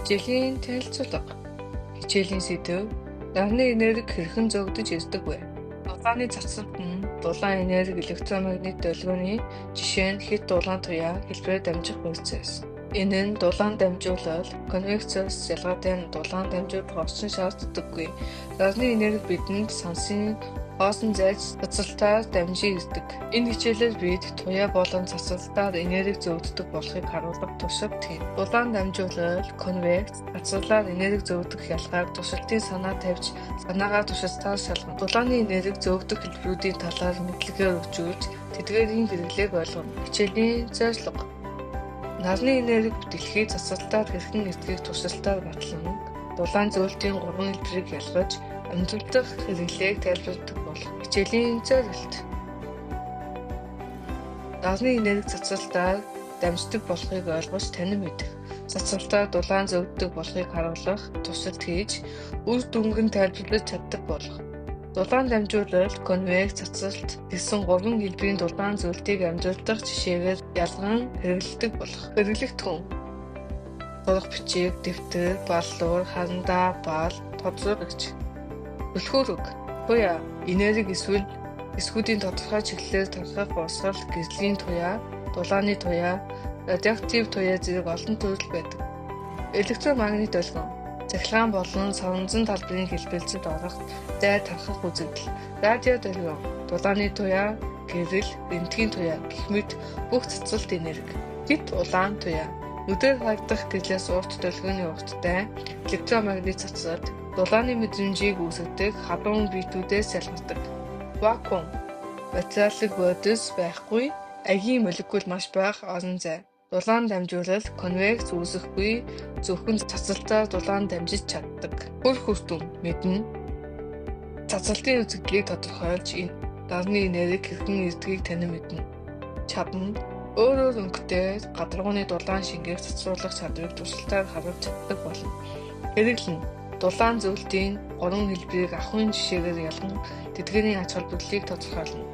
Хичээлийн танилцуулга. Хичээлийн сэдэв: Нарны энерги хэрхэн зөөгдөж ирдэг вэ? Дулааны цацалт нь дулаан энерги электромагнит долгионы, жишээ нь хэт дулаан туяа хэлбэрээр дамжих процесс. Энэ нь дулаан дамжуулал конвекциоос ялгаатай нь дулаан дамжуулах орчин шаарддаггүй. Нарны энерги бидэнд сансын хоосон зайд цацалтаар дамжин ирдэг. Энэ хичээлээр бид туяа болон цацалтаар энерги зөөгддөг болохыг харуулах туршилт хийнэ. Дулаан дамжуулал, конвекц, цацлаар энерги зөөгдөх ялгааг туршилтын санаа тавьж санаагаа туршилтаар шалгана. Дулааны энерги зөөгдөх хэлбэрүүдийн талаар мэдлэгээ өргөжүүлж тэдгээрийн хэрэглээг ойлгоно. Хичээлийн зорилго: Нарны энерги дэлхийд цацалтаар хэрхэн ирдгийг туршилтаар батлан, дулаан зөөлтийн гурван хэлбэрийг ялгаж, амжилтдах хэрэглээг тайлбарладаг болох. Хичээлийн зорилт: Нарны энерги цацалтаар дамждаг болохыг ойлгож танин мэдэх, цацалтаар дулаан зөөгддөг болохыг харуулах туршилт хийж, үр дүнг нь тайлбарлаж чаддаг болох. Дулаан дамжуулал, конвекц, цацалт гэсэн гурван хэлбэрийн дулаан зөөлтийг амжилтдах жишээгээр ялган хэрэглэдэг болох. Хэрэглэгдэхүүн: сурах бичиг, дэвтэр, баллуур, харандаа, бал, тодруулагч. Түлхүүр үг. Туяа энерги эсвэл эсгүүдийн тодорхой чиглэлээр тархах урсгал, гэрлийн туяа, дулааны туяа, радиоактив туяа зэрэг олон төрөл байдаг. Электромагнит долгион. Цахилгаан болон соронзон талбарын хэлбэлзэлд орох зай тархах үзэгдэл. Радио долгион, дулааны туяа, гэрэл, рентген туяа гэх мэт бүх цацалт энерги. Хэт улаан туяа. Нүдээр харагдах гэрлээс урт долгионы урттай электромагнит цацалт дулааны мэдрэмжийг үүсгэдэг халуун битүүдээс ялгардаг. Вакуум материалын бодис байхгүй, агийн молекул маш бага орон зай. Дулаан дамжуулал, конвекц үүсэхгүй, зөвхөн цацалтаар дулаан дамжиж чаддаг. Үр хүртэн мэднэ. Цацалтын үзэгдлийг тодорхойлж, нарны энерги хэрхэн ирдгийг танин мэднэ. Чадна. Өөр өөр өнгөтэй гадаргууны дулаан шингээх цацруулах чадварыг туршилтаар харуулж чаддаг болно. Хэрэглэнэ. Дулаан зөөлтийн гурван хэлбэрийг ахуйн жишээгээр ялган тэдгээрийн ач холбогдлыг тодорхойлно.